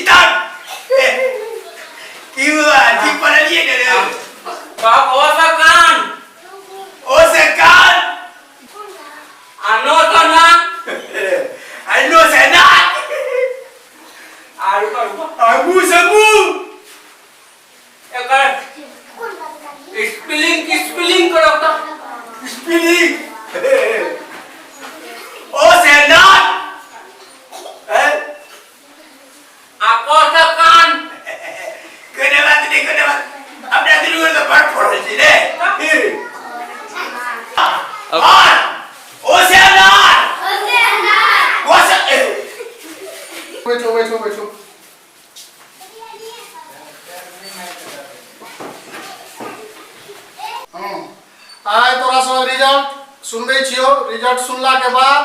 चेतन। की हुआ, ठीक पढ़लिए ने रे? बाप ओ सा कान। ओ से कान। आ नो सा नाक। आ नो से नाक। आ रुको रुको। आ मुंह से मुंह। एकर स्पेलिंग स्पेलिंग करो तो। स्पेलिंग ओ से नाक। आ क सा कान। कोनो बात नहीं, कोनो बात। अपना दुनू तो बड़ पढ़ल छी रे। और ओ से अनार, ओ से बैठो बैठो बैठो। हाँ, आइ तोरा सब रिजल्ट सुनबै छियौ। रिजल्ट सुनला के बाद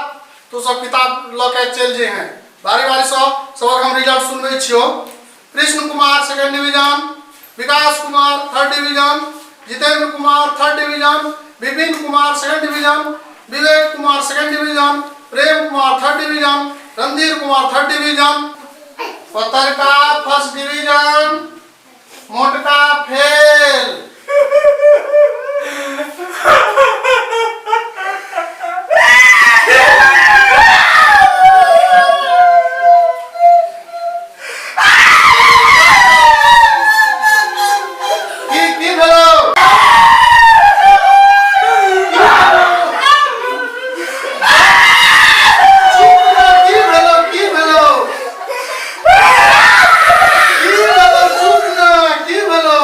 तू सब किताब लऽ के चलि जइहें। बारी बारी सँ सबक हम रिजल्ट सुनबै छियौ। Krishna Kumar second division, Vikas Kumar third division, Jitendra Kumar third division, Vipin Kumar second division, Vivek Kumar second division, Prem Kumar third division, Randhir Kumar third division, पतरका first division, मोटका fail. की की भेलो? की भेलो? की भेलो? की भेलो? चुप ना। की भेलो?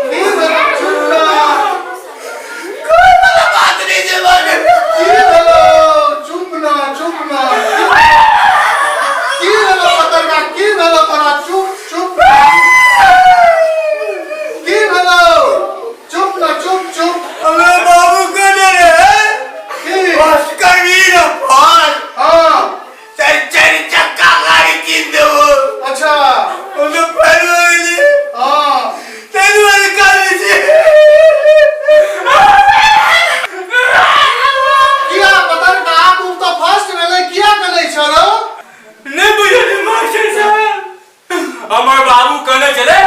की भेलो? चुप ना। कोई वाला बात नहीं जे बात। की भेलो? चुप ना, चुप ना। की भेलो पतरका? की भेलो तोरा? चुप चुप। की भेलो? चुप ना, चुप चुप। अबे बाबू कोने रे? की? फर्स्ट करबी ना फर्स्ट। हाँ। चारि चारि चक्का गाड़ी कीन देबो। अच्छा। हम तो फेल हो गेली। हाँ। ताहि दुआरे कानै छी। किया पतरका, तू तऽ फर्स्ट भेलै, किया कनै छौ रौ? नहीं बुझलियै मास्टर साहब, हमर बाबू कहने छलै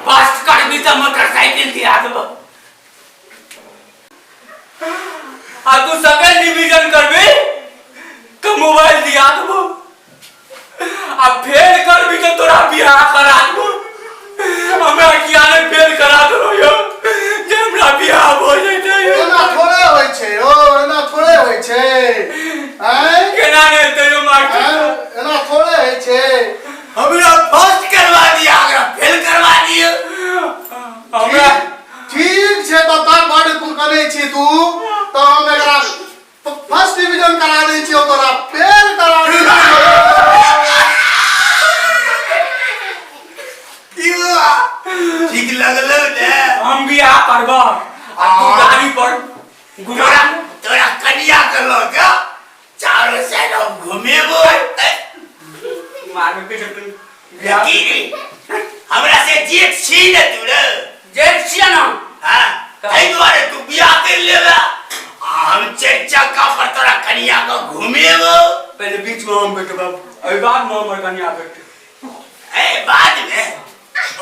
फर्स्ट करबी तऽ मोटरसाइकिल दिया देबो, आ तू सेकंड डिवीजन करबी तो मोबाइल दिया देबो, आ फेल करबी तो तोरा बियाह करा देबो। हमरा किया नहीं फेल करा देबो यौ जे हमरा बियाह भऽ जेतै यौ? एना थोड़े होइ छै यौ, एना थोड़े होइ छै। आँय? केना नहि हेतै यौ मास्टर आँय? साहब? एना थोड़े होइ छै। हमरा फर्स्ट करवा दिया, अगर फेल करवा दियो। हमरा ठीक छै, तऽ तब बड कनै छी तू तऽ हम एकरा फर्स्ट डिवीजन करा दै छियौ, तोरा फेल करा दै छियौ। की हुआ, ठीक लगलो ने? हम बियाह करब आ तू गाड़ी पर घुमा। तोरा तोरा कनिया के लऽ के चारो साइड हम घुमेबो। मारबे के छौ तू बियाह। की रे, हमरा से जेठ छी ने तू रे? जेठ छियै ना। हाँ, एहि दुआरे तू बियाह कर लेबे आ हम चारि चक्का पर तोरा कनिया के घुमेबो। पहले बीच में हम बैठब, अभी बाद में हमर कनिया बैठे। ए बाद में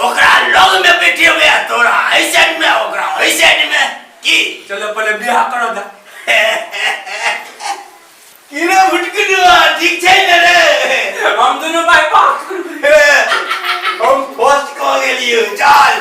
ओकरा लग में बैठेबे आ तोरा एहि साइड में, ओकरा ओहि साइड में। की? चलो, पहले बियाह करो दा। की रे भुटकुनुआ, ठीक छै ने रे? हम दोनों भाई पास। हम फर्स्ट कऽ गेलियो, चल।